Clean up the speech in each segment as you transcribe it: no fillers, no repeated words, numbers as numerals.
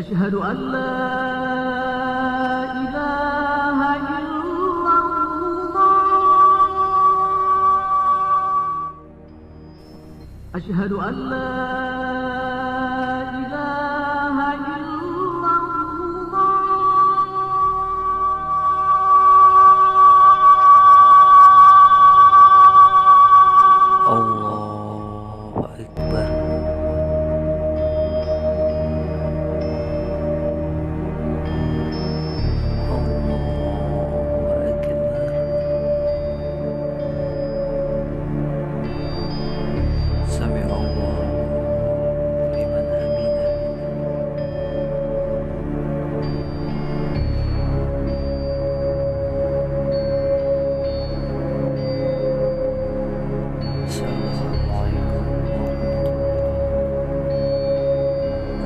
أشهد أن لا إله إلا الله. أشهد أن لا إله إلا الله. Allahu Akbar. Allahu Akbar. Sami Allah liman hamidah. Assalamualaikum warahmatullahi.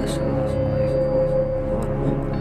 Assalamualaikum warahmatullahi.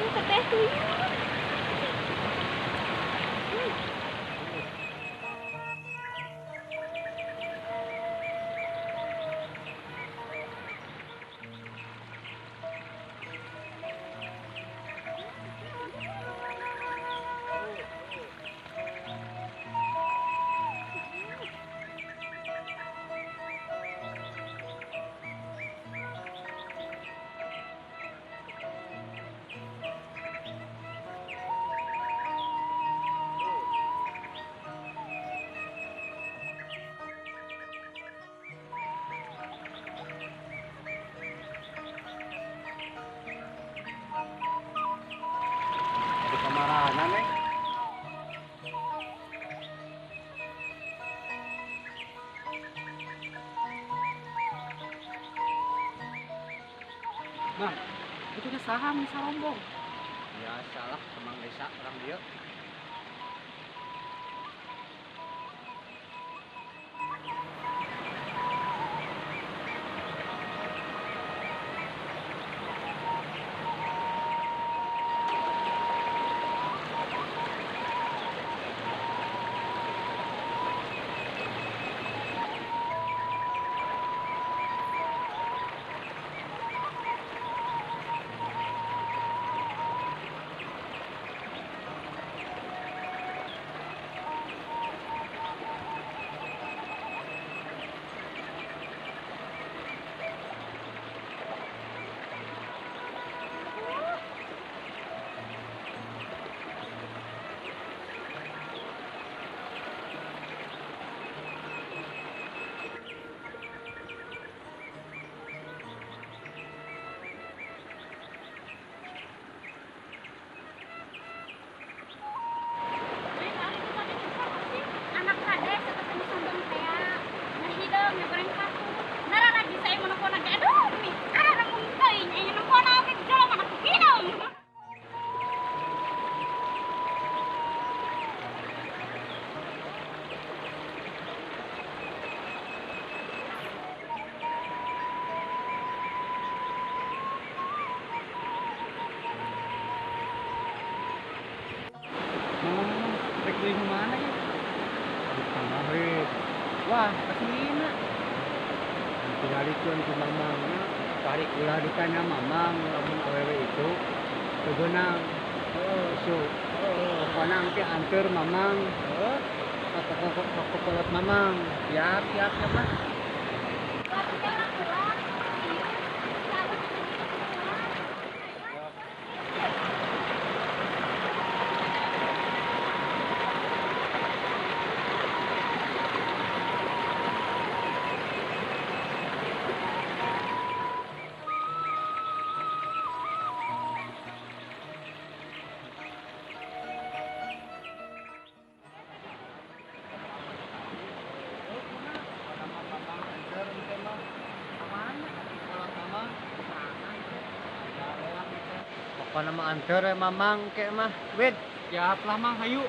Teteh tuyul. Di kamarana neng. Bang, itu udah saham sarombong. Biasalah kemang desa orang dia. Anak kades ketemu sambang saya nahideng ngegoreng kartu. Nara lagi saya menelpon lagi. Aduh, nih, ada nanggung teuing, aya nelpon oge jelema anak hidung. Mamang, mamang, rek deui nu mana ya? Di kamari. Wah, aslina. Tinggalikeun ku mamangna. Tarik ulah ditanya mamang lamun awewe itu teu beunang. Heeh, So, heeh, pokona engke anteur mamang heeh. ka kokolot mamang. Siap, siap, siap lah. Waktunya orang pulang. Iya, sahabat pulang. Pokona mah anteur we Mamang ke mah. Wid, Siap lah, Mang, hayu.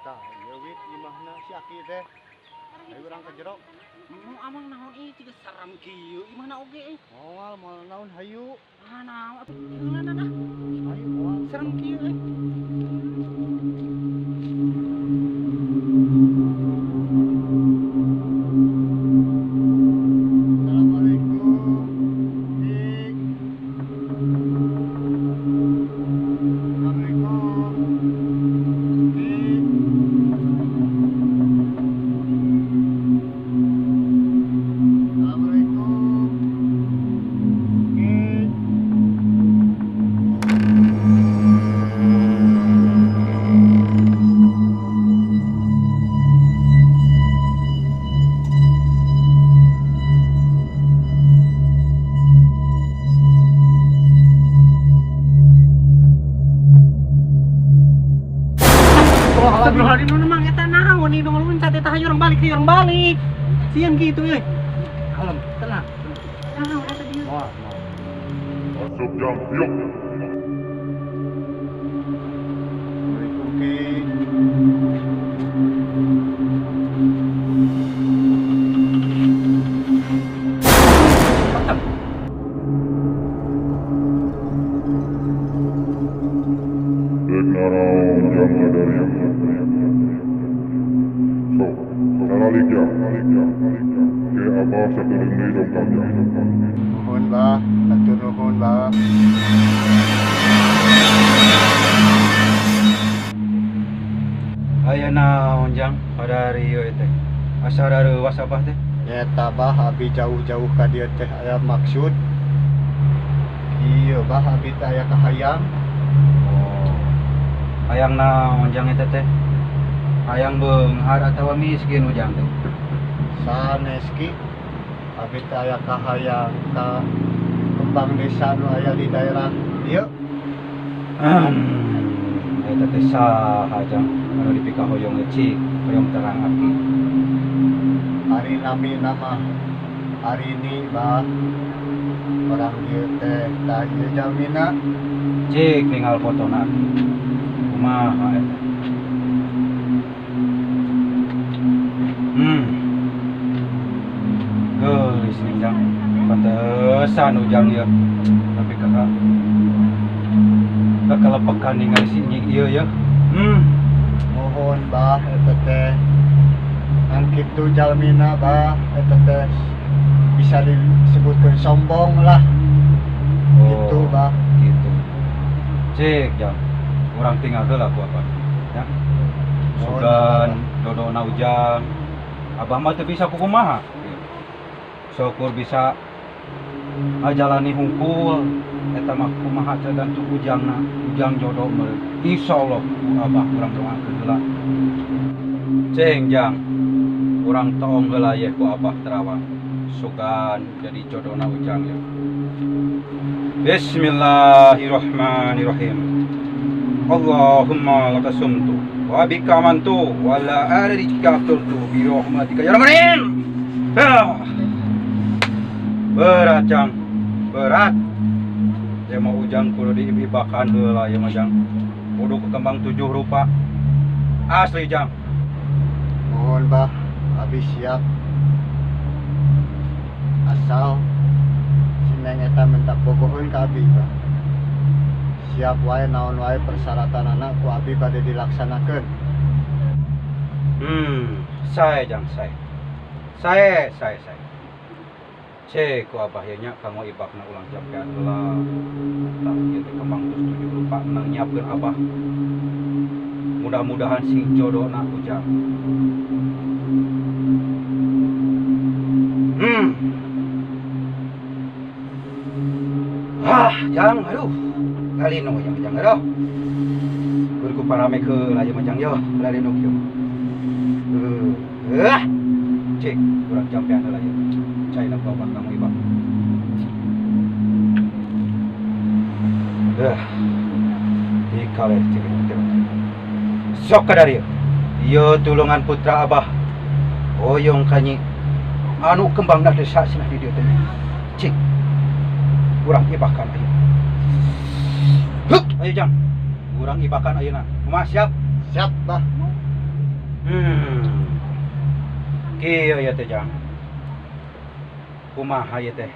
Tah, ieu Wid imahna si Aki teh. Ayo urang ka jero. Mau amang naon ieu ciga saram kieu, imahna oge euy. Moal, moal naon hayu. Ah, naon atuh heula dah. Hayu moal. Serem kieu euy. Assalamualaikum. Dik. Assalamualaikum. Dik. Assalamualaikum. Dik. Astagfirullahaladzim, nu mang eta naon ieu nu loncat eta hayu urang balik, hayu urang balik. Sieun kitu euy. Kalem, tenang. Naon eta dia? Moal, moal. Masuk jam, yuk. Assalamualaikum Ki. Dek naraon jam dari. Sok, saralik ya. Ke abah sakedeung deui dongkap ya. Nuhun bah, hatur nuhun bah. Aya naon Jang pada ieu teh. Asa rareuwas abah teh. Nyeta bah abi jauh-jauh ka dieu teh aya maksud. Ieu bah abi teh aya kahayang. Oh. Hayang naon Jang eta teh? Hayang beunghar atawa miskin ujang teh? Sanes Ki. Abi teh aya kahayang ka kembang desa nu aya di daerah dieu. Eta teh saha Jang anu dipikahoyong cik, hoyong terang aki. Ari nami nama Arini bah. Orang dieu teh tah ieu jalmina. Cik ninggal fotona aki. Kumaha eta? Geulis nih Jang. Pantesan ujang ieu. Tapi kakak kekelepekan ningali si ieu ya. Mohon bah eta teh. Ngan kitu jalmina bah eta teh bisa disebutkeun sombong lah. Oh, gitu bah. Gitu. Cik Jang. Urang tinggal heula ku abah. Ya. Sugan dodona ujang. Abah mah teu bisa kukumaha. Syukur bisa ngajalani hungkul eta mah kumaha tergantung ujangna, ujang jodoh meureun. Insyaallah ku abah urang doakeun heula. Ceng Jang, urang toong heula yeh ku abah terawang. Sugan jadi jodohna ujang ya. Bismillahirrahmanirrahim. Allahumma laka sumtu wa bika amantu wa la arika aftartu bi rahmatika ya rabbal. Berat Jang, berat. Ya mau ujang kudu diibakan heula ya mah Jang. Kudu kekembang 7 rupa. Asli Jang. Mohon bah, abi siap. Asal si Neng eta minta bogoheun ka abi bah. Siap wae naon wae persyaratan anak ku abi bade dilaksanakeun. Sae Jang, sae. Sae, sae, sae. Cek ku abah ya nya kanggo ibakna ulang jampean heula. Tah ieu teh kembang geus 7 rupa nang nyiapkeun abah. Mudah-mudahan sing jodohna ujang. Ah, Jang, aduh. Lalino yang jang aduh. Ku parame ke lah ieu mah jang yo, lalino kieu. Cek urang jampean heula ieu. Cai na ku abah kamu ibah. Dikaler cek cek. Sok ka dari ieu tulungan putra abah. Hoyong kanyi anu kembang dah desa cenah di dieu teh. Cik. Urang ibahkan ayeuna. Huk, ayo jang. Urang ibahkan ayeuna. Kumaha siap? Siap, Bah. Kieu ieu teh jang. Kumaha ieu teh?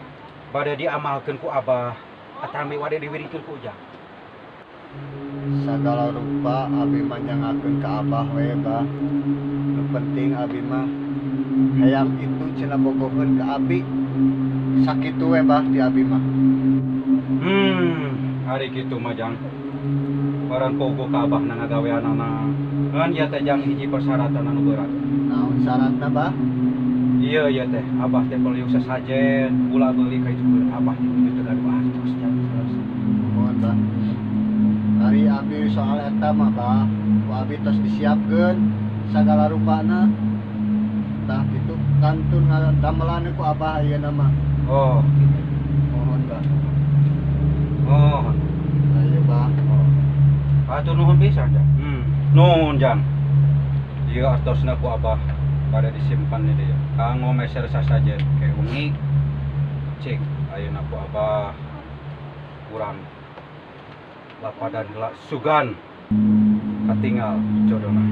Bade diamalkeun ku abah atami wade diwiringkeun ku ujang. Sagala rupa abi manyangakeun ka abah we, Bah. Nu penting abi mah hayang itu cenah bogoheun ka abi. Sakitu we, Bah, di abi mah. Ari kitu mah jang. Barang pogo ka abah na ngagaweanana. Ngan ieu teh jang hiji persyaratan anu berat. Naon syaratna, Bah? Iya ieu teh abah teh perlu sesajen, ulah beuli ka itu abah teh kudu teu gaduh artos jang. Mohon, Bah. Ari abi soal eta mah, Bah, ku abi tos disiapkeun sagala rupana. Tah kitu kantun ngadamelan ku abah ayeuna mah. Oh, gitu. Mohon, Bah. Oh. Ayo, Bah. Oh. Atur nuhun pisan, Jang. Nuhun, Jang. Ieu artosna ku abah pada disimpan di dieu. Kanggo meser sasajen ke wengi. Cik, ayeuna ku abah kurang lapadan heula sugan katingal jodona.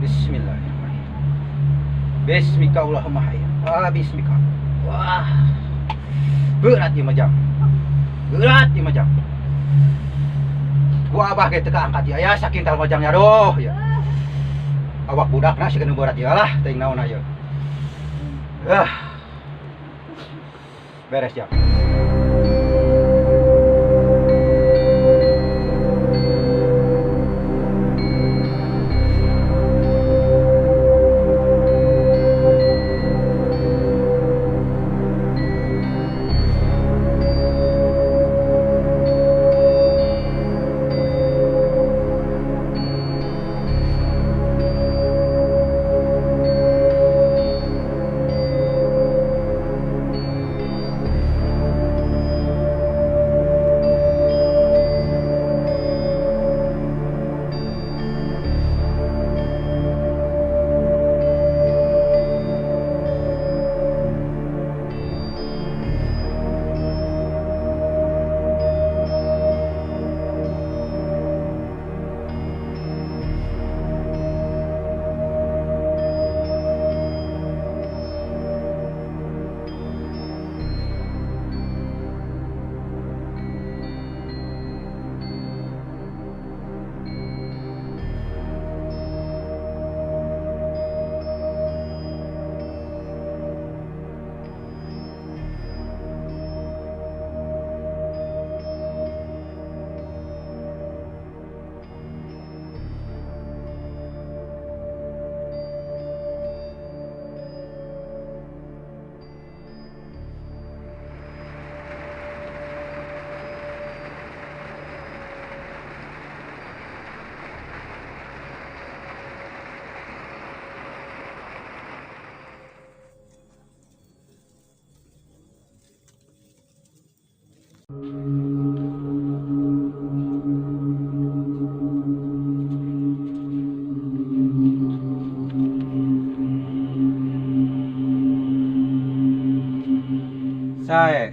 Bismillahirrahmanirrahim. Bismika Allahumma hayya. Ah, bismika. Wah. Berat ieu mah jang. Berat ieu mah jang. Ku abah ge teu kaangkat ieu aya sakintal mah jang nya aduh ya. Awak budakna siga nu berat ieu lah teuing naon ieu. Ah. Beres jang.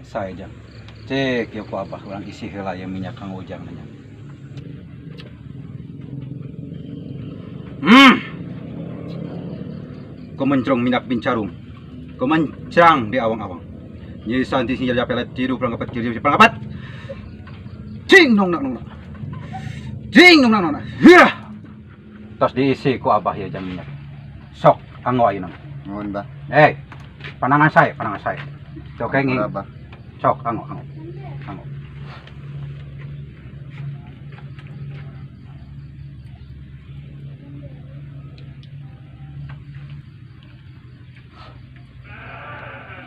Sae jang. Cek ieu ku abah urang isi heula ieu minyak kang ujang nanya. Kemencrong minyak bincarum. Kemencrang di awang-awang. Nyi santi sinjal japelet ciru perangkapat ciru perangkapat. Cing nong nak nong nak. Cing nong nak nong nak. Hia. Tos diisi ku abah ieu jang minyak. Sok anggo ayeuna. Nuhun, Bah. Panangan saya, panangan saya. Sok kenging. Sok anggo anggo. Anggo.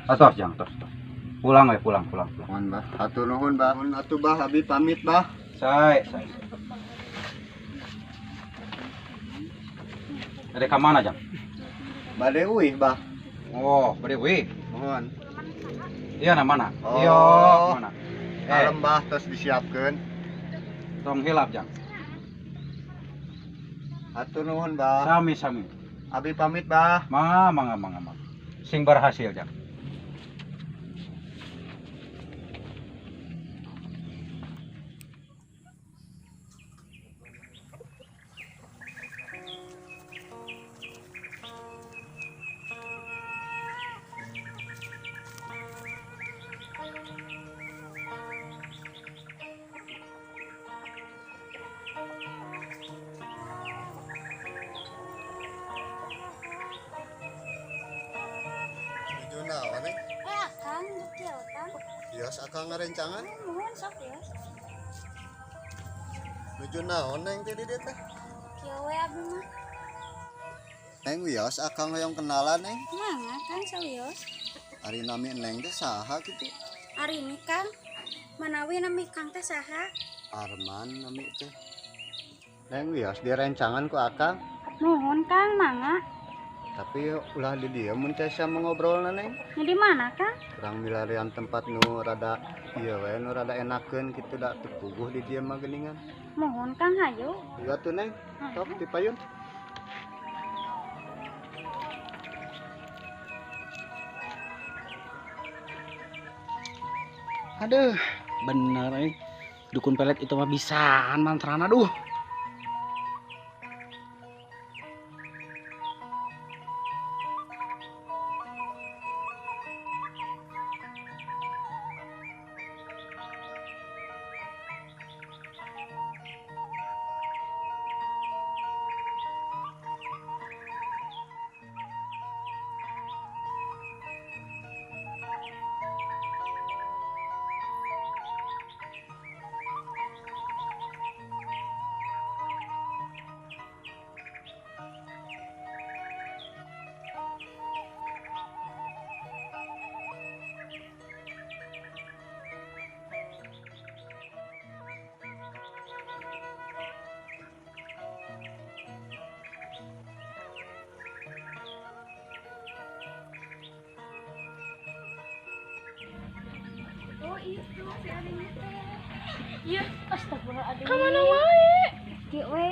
Atos jang, tos. Pulang we, pulang. Mohon bah. Hatur nuhun bah. Nuhun atuh bah, abi pamit bah. Sae. Ada ka mana jang? Bade uih bah. Oh, bade uih. Mohon. Iya na mana? Oh. Iya, mana? Kalem bah tos disiapkeun. Tong hilap jang. Hatur nuhun bah. Sami-sami. Abi pamit bah. Mangga. Sing berhasil jang. Akang kieu Kang. Bios akang ngarencangan? Nuhun sok bios. Nuju naon neng teh di dieu teh? Kieu we abdi mah. Neng wios akang hoyong kenalan neng. Mangga Kang sawios. Ari nami neng teh saha kitu? Ari ni Kang. Manawi nami Kang teh saha? Arman nami teh. Neng wios direncangan ku akang. Nuhun Kang, mangga. Tapi ulah di dieu mun teh sia ngobrolna neng. Di mana Kang? Urang milarian tempat nu rada ieu we nu rada enakeun kitu da teu puguh di dieu mah geuningan. Mohon Kang hayu. Ieu atuh neng, sok dipayun. Aduh, bener euy. Dukun pelet itu mah bisaan mantrana duh. Oh itu si Arini teh. Iya, astagfirullahaladzim. Ka mana wae? Kieu we.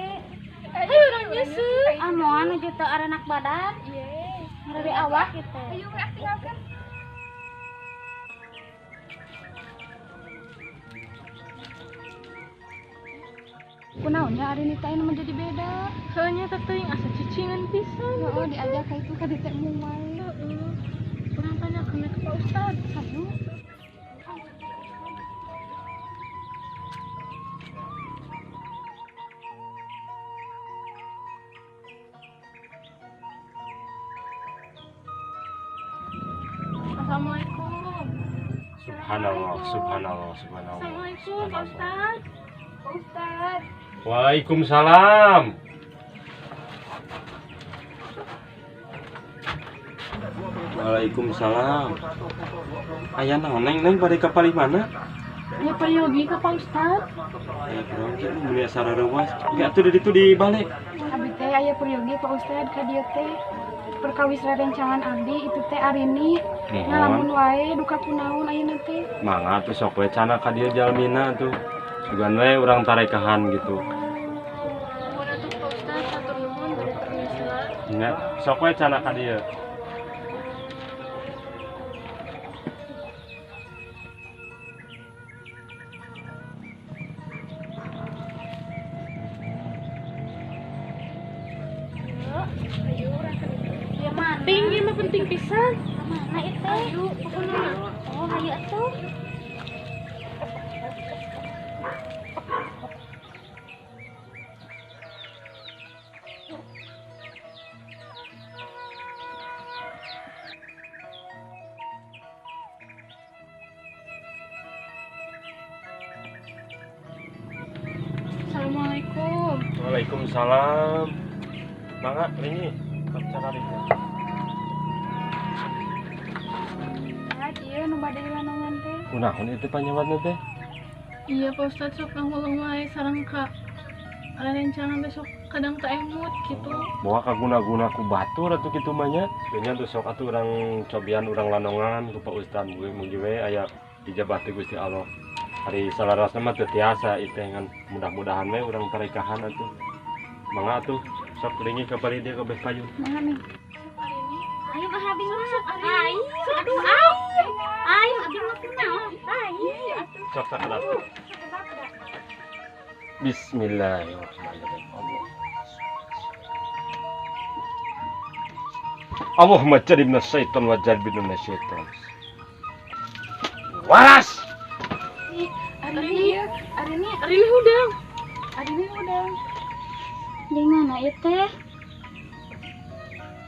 Ayo urang nyeuseut. Ah moal nuju teu arenak badan. Ieu. Ngarari awak kitu. Ayo we tinggalkeun. Kunaon nya Arini teh anu menjadi beda. Heuh nya teh teuing asa cicingan pisan. Heeh, diajak ka itu ka dieu teh moal. Heeh. Urang tanyakeun ka Pak Ustad. Hayu. Assalamualaikum. Subhanallah, subhanallah, subhanallah. Assalamualaikum, Pak Ustad. Pak Ustad. Waalaikumsalam. Waalaikumsalam. Aya naon neng neng bade ka palih mana? Aya peryogi ka Pak Ustad. Aya peryogi mun asa rareuwas. Ge atuh di ditu di balik. Abi teh aya peryogi Pak Ustad ka dieu teh. Perkawis rerencangan abdi itu teh Arini ngalamun wae duka kunaon ayeuna teh. Mangga tuh sok we cana ka dieu jalmina tuh. Sugan we urang tarekahan gitu. Nuhun atuh Pak Ustad, hatur nuhun bade permisi. Nya, sok we cana ka dieu. Ayo urang ka ditu. Ya mana? Tinggi mah penting pisan. Mana itu? Ayo, pokona. Oh, hayu atuh. Assalamualaikum. Waalaikumsalam. Mangga, ini cara. Kunaon itu panyawatna teh? Iya Pak Ustad, sok ngahuleng wae sareng ka rerencangan teh sok kadang teu emut gitu. Moal kaguna-guna ku batur atuh kitu mah nya. Nya tuh sok atuh urang cobian urang lanongan ku Pak Ustad, mugi we aya ijabah ti Gusti Allah. Ari salarasna mah teu tiasa ieu teh, ngan mudah-mudahan we urang tarekahan atuh. Mangga atuh sok linggih ka bari dieu kabeh payun. Mangga nih. Ayo mah abi mah sok ayo. Aduh ayo. Ayo abi mah kunaon? Ayo atuh. Sok sakedap. Bismillahirrahmanirrahim. Allahumma jannibna syaitan wa jannibna syaitan. Waras. Ih, Arini, Arini, Arini hudang. Arini hudang. Di mana ieu teh?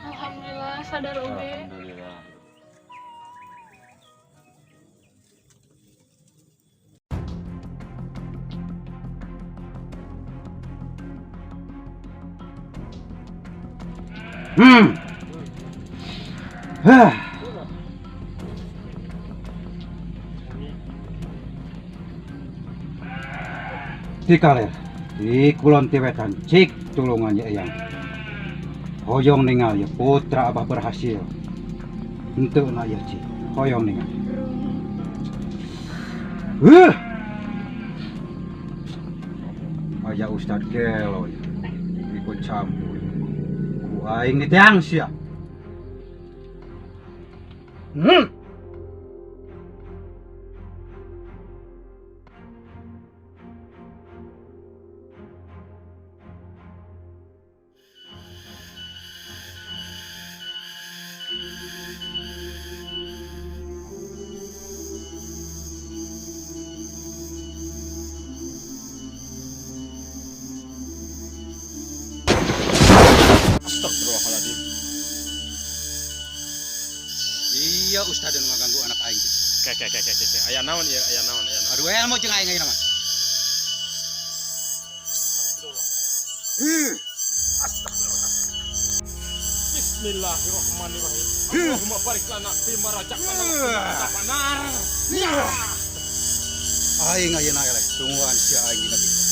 Alhamdulillah sadar oge. Alhamdulillah. Hah. Ti kaler, di kulon ti wetan, cik tulungan ya eyang. Hoyong ningal ya putra abah berhasil. Henteu na ya cik, hoyong ningal. Huh. Aya Ustad gelo ya, ikut campur. Ku aing diteang sia. Astagfirullahaladzim. Iya Ustad yang ngaganggu anak aing teh. Ke ke ke ke ke. Aya naon ieu, aya naon, aya naon. Aduh ilmu jeung aing ayeuna mah. Bismillahirrahmanirrahim. Allahumma barik lana fima razaqtana wa qina. Aing ayeuna eleh tungguan sia aing dina.